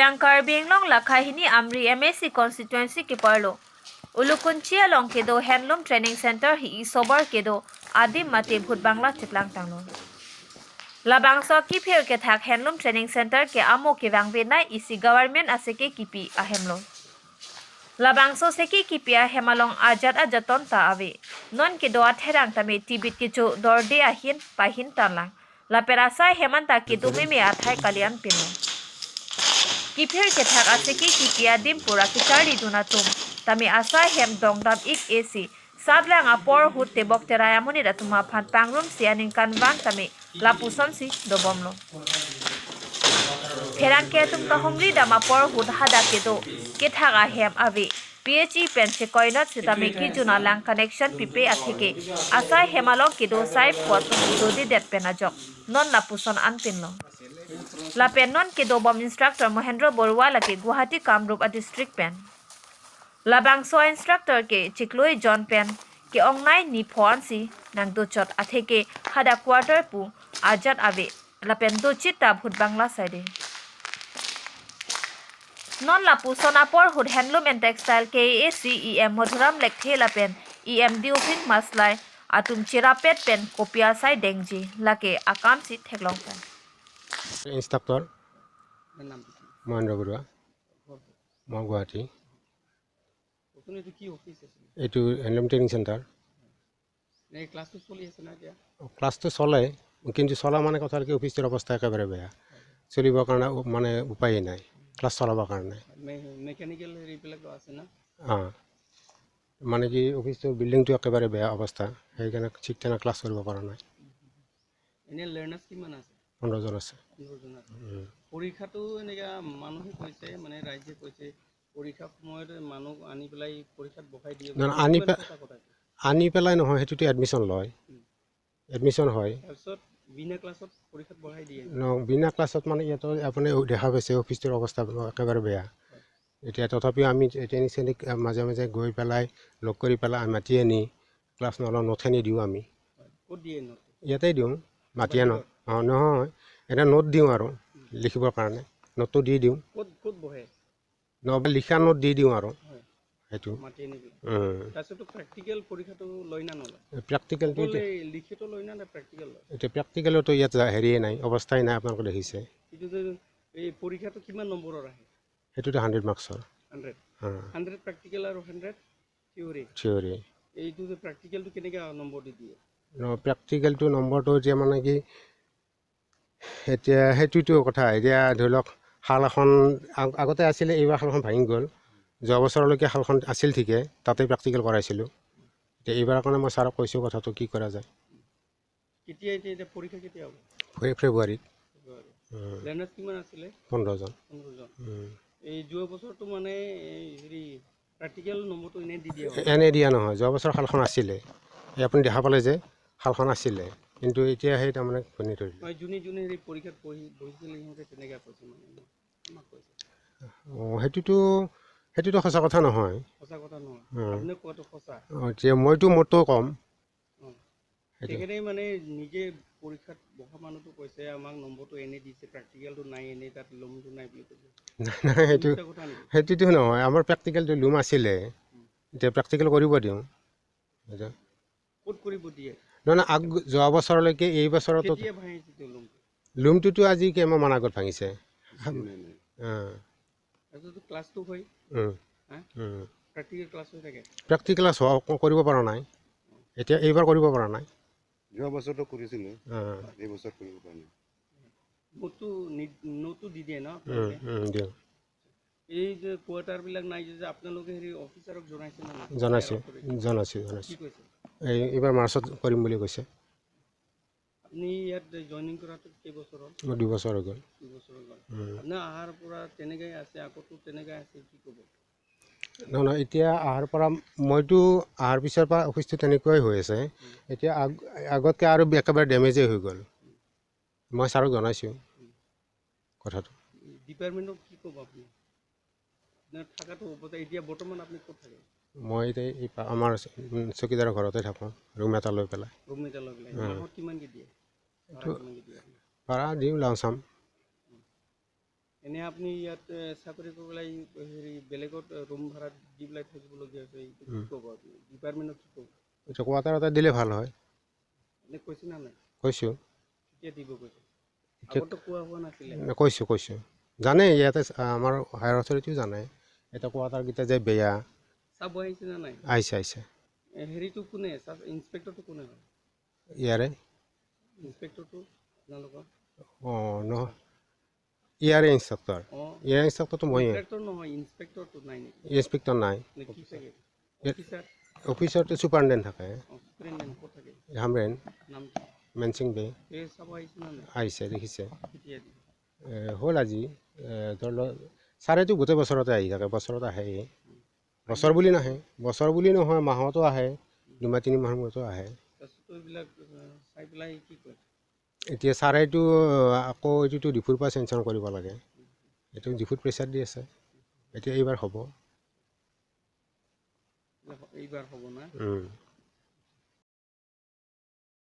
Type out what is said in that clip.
Kijang Karbi Anglong Lakhai hini Amri MAC constituency ke parlo Ulukunchia long kedo handloom training center hi sobar kedo adim mate bhut bangla chitlang tanglo Labangso ki phir ke thak handloom training center ke amo ke wangbe na isi government ase ke kipi ahemlo Labangso seki kipia hemalong ajat ajaton ta ave non ke do atherang tame tibit ke cho dorde ahin pahin tanlang laperasa hemanta ke dume me athai kalian pino Kipher ke thak ase ki kipia dim pura ki chari duna tum tame asa hem dongdam ik ac sablang apor hut tebok terayamoni da tuma phan pangrum sianing kanwang tame lapuson si dobomlo Pherang ke tum ka humri dama por hut hada ke do ke thaga hem ave PHE pen se koinot se tame ki juna lang connection pipe atheke asa hemalong ke do sai photum dodi det penajok non lapuson an pinlo Lapen non ke do bom instructor Mahendra Barua lake Guwahati Kamrup a district pen Labangso instructor ke Chikloi John pen ke ongnai ni phon si nang do chot atheke hada quarter pu ajat ave lapen do chita bhut bangla side non lapu sonapor hud handloom and textile ke AC EM Madhuram lekthe lapen EM diufin maslai atum chirapet pen kopia sai dengji lake akam si theklong pen instructor নামটো কি? মহেন্দ্ৰ বৰুৱা। মই গুৱাহাটী। নতুন এইটো কি office আছিলে? এইটো handloom training centre. নে ক্লাছটো চলি আছে না এতিয়া? ক্লাছটো চলে, কিন্তু চলা মানে কথা কি, অফিচটোৰ অৱস্থা একেবাৰে বেয়া, চলিবৰ কাৰণে মানে উপায়েই নাই ক্লাছ চলাবৰ কাৰণে। মেকানিকেল হেৰিবিলাকো আছে না? অঁ, মানে কি, অফিচটোৰ বিল্ডিংটো একেবাৰে বেয়া অৱস্থা, সেইকাৰণে ঠিক তেনেকৈ ক্লাছ কৰিব পৰা নাই। এনে লাৰ্ণাৰ্ছ কিমান আছে? 15জন আছে। 15জন আছে। পৰীক্ষাটো এনেকা মানুহে কৈছে, মানে ৰাইজে কৈছে, পৰীক্ষা সময়ত মানুহ আনি পেলাই পৰীক্ষাত বহাই দিয়ে। নহয়, আনি কিমান সঁচা কথা এইটো? আনি পেলাই নহয়, সেইটোতো এডমিশ্যন লয়, এডমিশ্যন হয়। তাৰপিছত বিনা ক্লাছত পৰীক্ষাত বহাই দিয়ে। ন, বিনা ক্লাছত মানে ইয়াতো আপুনি দেখা পাইছে, অফিচটোৰ অৱস্থা একেবাৰে বেয়া এতিয়া। তথাপিও আমি ট্ৰেইনিং চেনিং মাজে মাজে গৈ পেলাই লগ কৰি পেলাই মাতি আনি ক্লাছ নলওঁ, নোটখিনি দিওঁ আমি। ক'ত দিয়ে নোট? ইয়াতেই দিওঁ, মাতি আনো। অঁ, নহয়, এতিয়া নোট দিওঁ আৰু লিখিবৰ কাৰণে নোটটো দি দিওঁ। ক'ত ক'ত বহে? নহ'লে লিখা নোট দি দিওঁ আৰু সেইটো। মাতি আনি পেলাই। তাৰপিছততো প্ৰেক্টিকেল পৰীক্ষাটো লয় না নলয়? প্ৰেক্টিকেলটো অকল এতিয়া এই লিখিত লয় না, নে প্ৰেক্টিকেল লয়? এতিয়া প্ৰেক্টিকেলতো ইয়াত হেৰিয়ে নাই, অৱস্থাই নাই, আপোনালোকে দেখিছে। এইটো যে এই পৰীক্ষাটো কিমান নম্বৰৰ আহে? সেইটোতো 100 মাৰ্কছৰ। 100? অঁ। 100 প্ৰেক্টিকেল আৰু 100 থিয়ৰী? থিয়ৰী। এইটো যে প্ৰেক্টিকেলটো কেনেকৈ নম্বৰ দি দিয়ে? প্ৰেক্টিকেলটো নম্বৰটো এতিয়া মানে কি, এতিয়া সেইটোতো কথা। এতিয়া ধৰি লওক শাল এখন আগতে আছিলে, এইবাৰ শালখন ভাঙি গ'ল। যোৱা বছৰলৈকে শালখন আছিল ঠিকে, তাতে প্ৰেক্টিকেল কৰাইছিলোঁ। এতিয়া এইবাৰ কাৰণে মই ছাৰক কৈছোঁ কথাটো, কি কৰা যায়। কেতিয়া এতিয়া পৰীক্ষা কেতিয়া হ'ব? ফেব্ৰুৱাৰীত। ফেব্ৰুৱাৰী। লেনাৰ্ছ কিমান আছিলে? 15জন। 15জন। এই যোৱা বছৰটো মানে এই হেৰি প্ৰেক্টিকেল নম্বৰটো এনেই দি দিয়া হ'ল? এনে দিয়া নহয়। যোৱা বছৰ শালখন আছিলে, এই আপুনি দেখা পালে যে শালখন আছিলে, কিন্তু এতিয়া সেই তাৰমানে ঘূণি ধৰিলে। হয়, যোনে যোনে হেৰি পৰীক্ষাত বহিছিলে, সিহঁতে তেনেকৈ কৈছে, মানে আমাক কৈছে। অঁ, সেইটোতো সঁচা কথা নহয়। সঁচা কথা নহয়? আপুনি কোৱাটো সঁচা। অঁ, এতিয়া মইতো মোৰটো ক'ম। সেইটো। তেখেতে মানে নিজে পৰীক্ষাত বহা মানুহটো কৈছে, আমাক নম্বৰটো এনেই দিছে, প্ৰেক্টিকেলটো নাই, এনেই তাত লুমটো নাই বুলি কৈছে। নাই নাই, সেইটো মিছা কথা নেকি? সেইটোতো নহয়। আমাৰ প্ৰেক্টিকেলটো লুম আছিলে, এতিয়া প্ৰেক্টিকেল কৰিব দিওঁ এতিয়া। ক'ত কৰিব দিয়ে? নহয় নহয়, যোৱা বছৰলৈকে, এই বছৰতো। কেতিয়া ভাঙিছে লুমটো? লুমটোতো আজি কেইমাহমান আগত ভাঙিছে। অঁ। তাৰপিছতো ক্লাছটো হয়? হা? প্ৰেক্টিকেল ক্লাছ হৈ থাকে? প্ৰেক্টিকেল ক্লাছ হোৱা কৰিব পৰা নাই এতিয়া, এইবাৰ কৰিব পৰা নাই। যোৱা বছৰটো কৰিছিলোঁ। অঁ। এই বছৰ কৰিব পৰা নাই। নোটটো দি দিয়ে ন আপোনালোকে? দিওঁ। এই যে কোৱাৰ্টাৰবিলাক নাই যে, আপোনালোকে হেৰি অফিচাৰক জনাইছে নে নাই? জনাইছোঁ। Authority? জনাইছোঁ। কি কৈছে? এই এইবাৰ মাৰ্চত কৰিম বুলি কৈছে। আপুনি ইয়াত জইনিং কৰাটো কেইবছৰ হ'ল? মোৰ 2 বছৰ হৈ গ'ল। 2 বছৰ হৈ গ'ল। আপোনাৰ অহাৰ পৰা তেনেকৈ আছে, আগতো তেনেকৈ আছে, কি ক'ব? নহয় নহয়, এতিয়া অহাৰ পৰা, মইতো অহাৰ পিছৰ পৰা অফিচটো তেনেকুৱাই হৈ আছে। এতিয়া আগতকৈ আৰু একেবাৰে ডেমেজেই হৈ গ'ল। মই ছাৰক জনাইছোঁ কথাটো। ডিপাৰ্টমেণ্টক কি ক'ব আপুনি? আপোনাৰ থকাটো অৱস্থা, এতিয়া বৰ্তমান আপুনি ক'ত থাকে? মই এতিয়া এই আমাৰ চকীদাৰৰ ঘৰতে থাকোঁ, ৰুম এটা লৈ পেলাই। ৰুম এটা লৈ পেলাই। মাহত কিমানকৈ দিয়ে ভাড়া? কিমানকৈ দিয়ে আপুনি? ভাড়া দিওঁ লামচাম। এনে আপুনি ইয়াত চাকৰি কৰি পেলাই হেৰি বেলেগত ৰুম ভাড়াত দি পেলাই থাকিবলগীয়া হৈছে, এইটো কি ক'ব আপুনি? ডিপাৰ্টমেণ্টত কি ক'ব? এতিয়া কোৱাৰ্টাৰ এটা দিলে ভাল হয়। এনে কৈছে না নাই? কৈছোঁ। কেতিয়া দিব কৈছে? আগতো কোৱা হোৱা নাছিলে। কৈছোঁ, কৈছোঁ, জানে। ইয়াতে আমাৰ হায়াৰ অথৰিটিও জানে এতিয়া কোৱাৰ্টাৰকেইটা যে বেয়া। চাব আহিছে না নাই? আহিছে, আহিছে। হেৰিটো কোনে, চাব ইনস্পেক্টৰটো কোনে হয় ইয়াৰে? ইনস্পেক্টৰটো আপোনালোকৰ? অঁ, নহয়, ইয়াৰে ইনষ্ট্ৰাক্টৰ। অঁ। ইয়াৰে ইনষ্ট্ৰাক্টৰটো ময়ে। ইনস্পেক্টৰ নহয়, ইনস্পেক্টৰটো নাই নেকি? ইনস্পেক্টৰ নাই। নে কি থাকে? অফিচাৰ? অফিচৰটো চুপাৰিণ্টেণ্ডেণ্ট থাকে। অঁ, চুপাৰিণ্টেণ্ডেণ্ট ক'ত থাকে? হামৰেন। নাম কি? মেনচিং বে। এই চাব আহিছে না নাই? আহিছে, দেখিছে। কেতিয়া দিব? হ'ল আজি ধৰি লওক, ছাৰেতো গোটেই বছৰতে আহি থাকে, বছৰত আহে। বছৰ বুলি নাহে, বছৰ বুলি নহয়, মাহতো আহে, 2 মাহ 3 মাহৰ মূৰতো আহে। তাৰপিছতো এইবিলাক চাই পেলাই কি কয়? এতিয়া ছাৰেতো আকৌ এইটোতো ডিফুৰ পৰা চেংচন কৰিব লাগে। এইটো ডিফুত প্ৰেছাৰ দি আছে। এতিয়া এইবাৰ হ'ব। এইবাৰ হ'ব না?